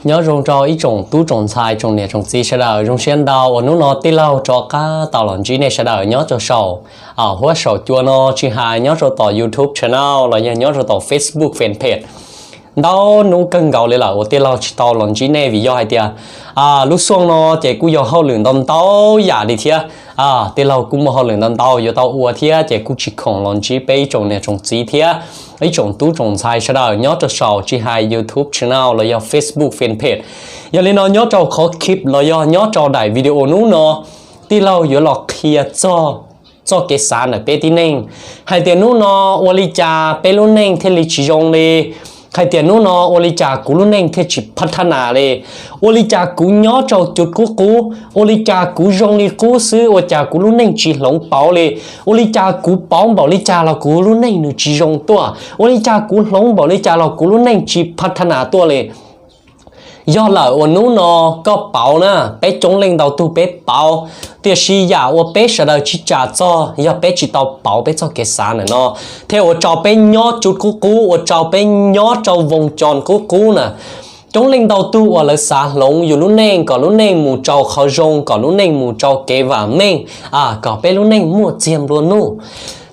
Nyob zoo rau ib tsoom tub tsoom ntxhais tsoom niam tsoom txiv sawv daws, zoo siab ntau uas hnub no tij laug rov qab tau los ntsib nej sawv daws nyob rau saum huab saum cua no, tsis hais nyob rau tom YouTube channel los yog nyob rau tom Facebook fanpage. Ntau hnub kawg nkaus li lawm uas tij laug tsis tau los ntsib nej vim yog hais tias lub xyoo no ces kuj yog hauj lwm ntau ntau yam li thiab. Tij laug kuj muaj hauj lwm ntau ntau yuav tau ua thiab ces kuj tsis khoom los ntsib peb ib tsoom niam tsoom txiv thiab ib tsoom tub tsoom ntxhais sawv daws nyob rau saum tsis hais YouTube channel los yog Facebook fanpage. Yog li no nyob rau qhov clip los yog nyob rau daim video hnub no, tij laug yuav los qhia txog txoj kev xav ntawm peb tib neeg hais tias hnub no ua li cas peb lub neej thiaj li tsis zoo li, hais tias hnub no ua li cas kuv lub neej thiaj tsis phav thab nas li, ua li cas kuv nyob rau cov qub qub, ua li cas kuv zoo li qub xwb ua cas kuv lub neej tsis hloov pauv li, ua li cas kuv pauv npaum li cas los kuv lub neej nws tsis zoo tuaj, ua li cas kuv hloov npaum li cas los kuv lub neej tsis phav thab nas tuaj li. Yog lawm uas hnub no koj pauv na, peb coob leej ntau tug peb pauv, tiam sis yam uas peb sawv daws tsis tsa txog yog peb tsis tau pauv peb txoj kev xav ntawm no, thiaj ua rau peb nyob cov qub qub, ua rau peb nyob rau voos cos qub qub na. Coob leej ntau tug uas lawv xav hloov yus lub neej kom lub neej mus rau qhov zoo, kom lub neej mus rau kev vam meej, kom peb lub neej muaj txiag nplua nuj.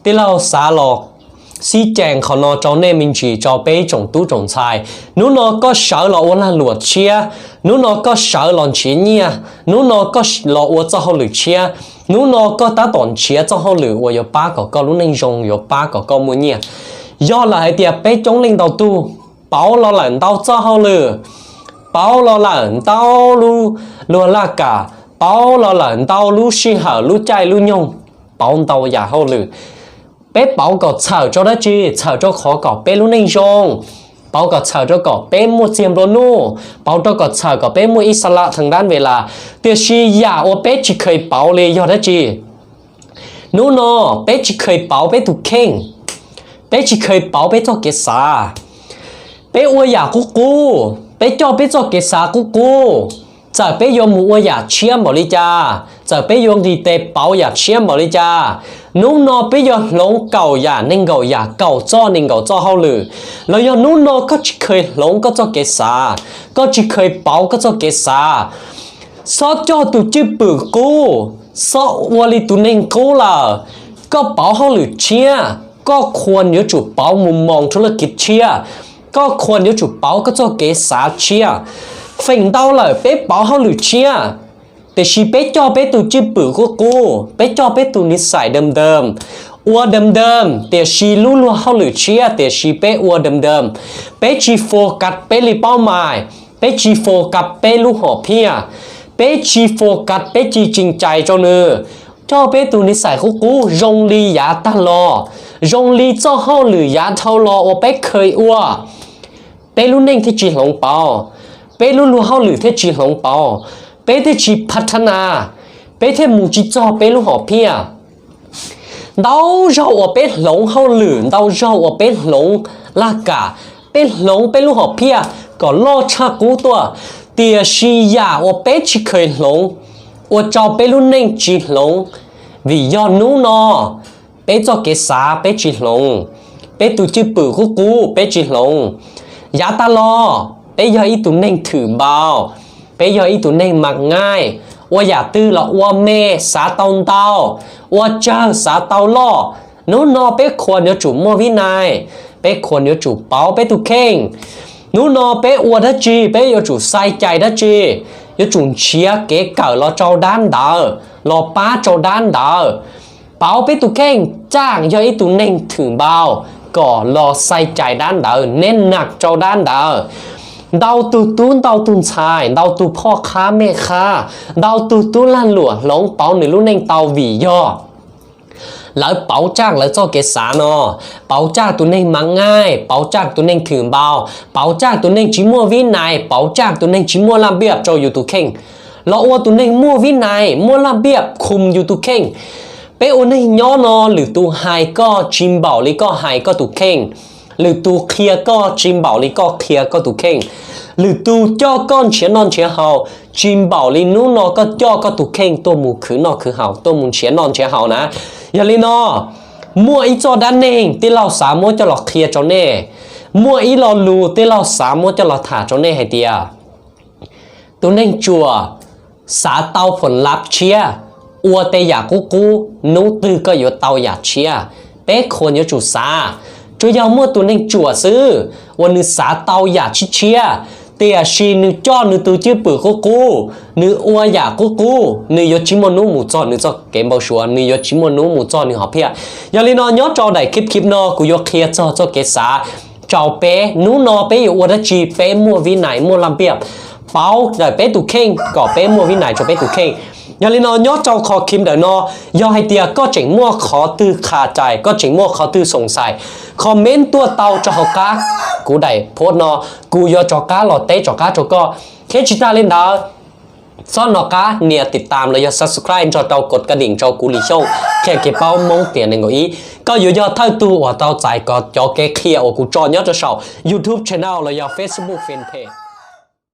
Tij laug xav los xib cees qhov no rau nej me ntsis rau peb tsoom tub tsoom ntxhais. Hnub no koj sawv los ua lag luam tshiab, hnub no koj sawv los nrhiav nyiaj, hnub no koj los ua txoj hauj lwm tshiab, hnub no koj tab tom nrhiav txoj hauj lwm uas yuav pab kom koj lub neej zoo, yuav pab kom koj muaj nyiaj. Yog lawm hais tias peb coob leej ntau tug pauv los lawm ntau txoj hauj lwm, pauv los lawm ntau lub luag laj kam, pauv los lawm ntau lub sij hawm lub caij lub nyoog, pauv ntau yam hauj lwm. Peb pauv kom txhawm rau dab tsi? Txhawm rau qhov kom peb lub neej zoo, pauv kom txhawm rau kom peb muaj txiag nplua nuj, pauv rau kom txhawm kom peb muaj ib xas las theem dab ve las. Tiam sis yam uas peb tsis kheev pauv li yog dab tsi? Hnub no peb tsis kheev pauv peb tus kheej, peb tsis kheev pauv peb txoj kev xav. Peb ua yam qub qub, peb coj peb txoj kev xav qub qub. Txawm peb yuav mus ua yam tshiab npaum li cas, txawm peb yuav nqis tes pauv yam tshiab npaum li cas, hnub no peb yuav hloov kaum yam nees nkaum yam, kaum txoj nees nkaum txoj hauj lwm. Los yog hnub no koj tsis kheev hloov koj txoj kev xav, koj tsis kheev pauv koj txoj kev xav, xob coj tus cwj pwm qub, xob ua li tus neeg qub lawm. Koj pauv hauj lwm tshiab, koj khuas yuav tsum pauv mus moos rau laj kiv tshiab, koj khuas yuav tsum pauv koj txoj kev xav tshiab. Feem ntau lawm peb pauv hauj lwm tshiab, tiam sis peb coj peb tus cwj pwm qub qub, peb coj peb tus niv xais dam dam, ua dam dam tiam sis lub luag hauj lwm tshiab, tiam sis peb ua dam dam. Peb tsis focus peb li paub mais, peb tsis focus peb lub hom phiaj, peb tsis focus peb tsis tseem cai rau nws. Coj peb tus niv xais qub qub zoo li yav tag los, zoo li txoj hauj lwm yav dhau los uas peb kheev ua. Peb lub neej thiaj tsis hloov pauv, peb lub luag hauj lwm thiaj tsis hloov pauv, peb thiaj tsis phav thab nas, peb thiaj mus tsis txog peb lub hom phiaj. Ntau zaug uas peb hloov hauj lwm, ntau zaug uas peb hloov laj kam, peb hloov peb lub hom phiaj kom loj tshaj qub tuaj, tiam sis yam uas peb tsis kheev hloov ua rau peb lub neej tsis hloov. Vim yog hnub no peb txoj kev xav peb tsis hloov, peb tus cwj pwm qub qub peb tsis hloov. Yav tag los peb yog ib tug neeg thwm npau, peb yog ib tug neeg mam ngaij, ua yam twg los ua me, xav tau ntau, ua tsawg xav tau loj. Hnub no peb khuas yuav tsum muaj vib nais, peb khuas yuav tsum pauv peb tus kheej. Hnub no peb ua dab tsi peb yuav tsum xai cai dab tsi, yuav tsum nrhiav kev kawm los rau dab ntawd, los pab rau dab ntawd. Pauv peb tus kheej, caaj yog ib tug neeg thwm npau kom los xai cai dab ntawd, neb nag rau dab ntawd. Ntau tug tub ntau tug ntxhais, ntau tug phoj qhab mej qhab, ntau tug tub lag luam hloov pauv nws lub neej tau vim yog lawv pauv caaj lawv txoj kev xav no, pauv caaj tus neeg mam ngaij, pauv caaj tus neeg thwm npau, pauv caaj tus neeg tsis muaj vib nais, pauv caaj tus neeg tsis muaj laj npiaj rau yus tus kheej, los ua tus neeg muaj vib nais muaj laj npiaj khum yus tus kheej. Peb ua neeg nyob no lwm tus hais koj tsis npaum li koj hais koj tus kheej, lwm tus qhia koj tsis npaum li koj qhia koj tus kheej, lwm tus coj koj nrhiav noj nrhiav haus tsis npaum li hnub no koj coj koj tus kheej tuaj mus khwv noj khwv haus, tuaj mus nrhiav noj nrhiav haus na. Yog li no, muaj ib txoj dab neeg tij laug xav muab coj los qhia rau nej, muaj ib lo lus tij laug xav muab coj los tham rau nej hais tias Tus neeg tsuam xav tau phoom lab tshiab, ua tej yam qub qub, hnub twg koj yuav tau yam tshiab. Peb khuas yuav tsum xav, tsuas yog muaj tus neeg tsuam xwb uas nws xav tau yam tshiab tshiab, tiam sis nws coj nws tus cwj pwm qub qub, nws ua yam qub qub, nws yuav tsis muaj hnub mus txog nws txoj kev npau suav, nws yuav tsis muaj hnub mus txog nws hom phiaj. Yog li no nyob rau daim khib khib no kuv yuav qhia txog txoj kev xav rau peb, hnub no peb yuav ua dab tsi peb muaj vib nais muaj laj npiaj, pauv ntawm peb tus kheej kom peb muaj vib nais rau peb tus kheej. Yog li no nyob rau qhov khib ntawm no, yog hais tias koj tseem muaj qhov twg qhia rais, koj tseem muaj qhov twg xoom xais, comment tuaj tau rau hauv qab kuv daim post no, kuv yuav rov qab los teb rov qab rau koj. Thiab tsis tas li ntawd, txhob nco qab nias tiv tam los yog subscribe nrog rau kos kas ding rau kuv Lis Xyooj qhia kev paub Hmoob tiam nees nkaum ib. Koj yuav yog thawj tug uas tau txais kom cov kev qhia uas kuv tso nyob rau saum YouTube channel los yog Facebook fanpage.